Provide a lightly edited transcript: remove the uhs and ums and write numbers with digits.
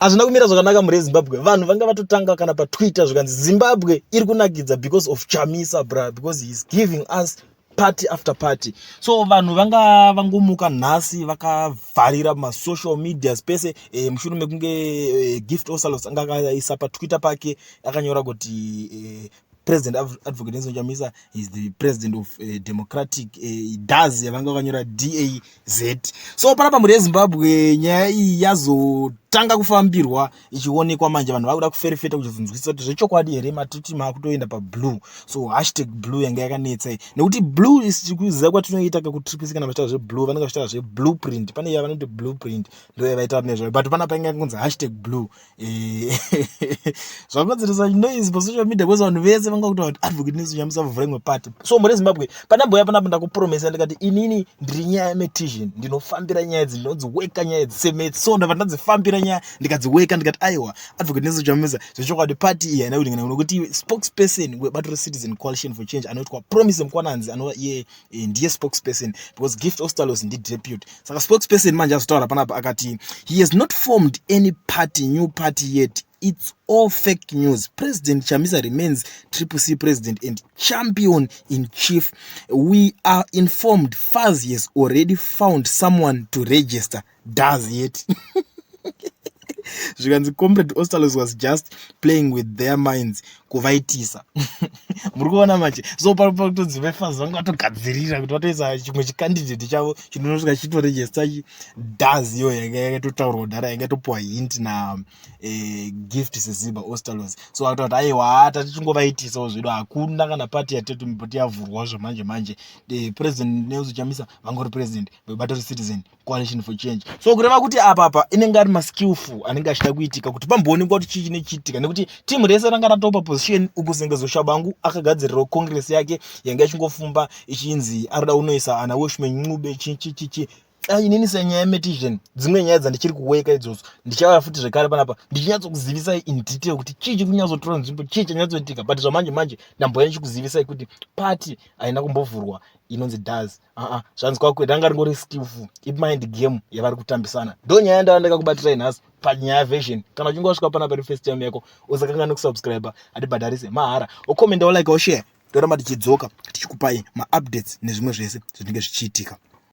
Hazvina kumira zvakanaka mhuri yeZimbabwe. Vanhu vanga vatotanga kana paTwitter zvikanzi Zimbabwe iri kunakidza because of Chamisa bra, because he is giving us party after party. So vanhu vanga vangomuka nhasi vakavharira masocial media pese mushure mekunge Gift Osalos anga akaisa paTwitter pake akanyora kuti President Advocate Nelson Chamisa is the president of Democratic DAZ, yavanga vakanyora DAZ. So panapa, mhuri yeZimbabwe, nyaya iyi yazotanga kufambirwa ichionekwa manje. Vanhu vakuda kuferefeta kuchizonzwisisa kuti zvechokwadi here matiti maakutoenda pablue. So #blue yanga yakanetsa nekuti blue, kuziva kwatinoita kakuTriple C, kana vachitaura zveblue vanenge vachitaura zveblueprint. Pane iya vanoti blueprint, ndo yavaitaura nezvayo, but panapa inga kunzi #blue. Zvakonzeresa noise pasocial media because vanhu vese vanga kutaura kuti Advocate Nelson Chamisa vavhura imwe party. So mhuri yeZimbabwe, pandamboya panapa ndakupromesa ndikati inini ndiri nyaya yemetician, ndinofambira nyaya idzi, ndinodziweka nyaya idzi semaths. So ndabva ndadzifambira nyaya, ndikadziweka, ndikati aiwa, Advocate Nelson Chamisa zvechokwadi party iyi haina kuti, nokuti spokesperson webato reCitizen Coalition for Change anoitwa Promise Mkwananzi, anova iye ndiye spokesperson because Gift Ostalos ndideputy. Saka spokesperson manje azotaura panapa akati he has not formed any party, new party yet. It's all fake news. President Chamisa remains Triple C president and champion in chief. We are informed FAZ has already found someone to register DAZ yet. Zvikanzi Comrade Ostalos was just playing with their minds, kuvaitisa. Muri kuona manje? So pakutonzi veFAZ vanga vatogadzirira kuti vatoisa chimwe chicandidate chavo chinonosvika chitorejesta DAZ. Iyo yanga yakatotaurwa kudhara, yanga yatopiwa hint na Gift Seziba Ostalos. So akataura kuti aiwa, tatichingovaitisawo zvedu, hakuna kana pati yatetomboti yavhurwa zvamanje manje. President Nelson Chamisa vangori president vebato reCitizen Coalition for Change. So kureva kuti apa inenge ari maskillful anenge achida kuitika kuti pamboonekwa kuti chii chinechiitika, nekuti timu rese ranga ratopa position uku. Sengezo Shabangu akagadzirirawo congress yake yanga ichingofumba ichinzi arikuda kunoisa ana Weshman Ncube, chichichichi. Inini senyaya yemetician, dzimwe nyaya dzandichiri kuweka idzodzo ndichauya futi zvekare panapa ndichinyatsokuzivisai in detail kuti chii chiri kunyatsotora nzvimbo, chii chanyatsoitika. But zvamanje manje ndamboya ndichikuzivisai kuti party haina kumbovhurwa inonzi DAZ. Aa, zvanzi kwakwe ranga ringori skillful imind game yavari kutambisana. Ndo nyaya ndava ndakakubatirai nhasi panyaya version. Kana uchinge wasvika panapa ri first time yako, usakanganwe kusubscribe, hatibhadharise, mahara. Ukomenda, ulike, ushare. Toramba tichidzoka tichikupai maupdates nezvimwe zvese zvinenge zvichiitika.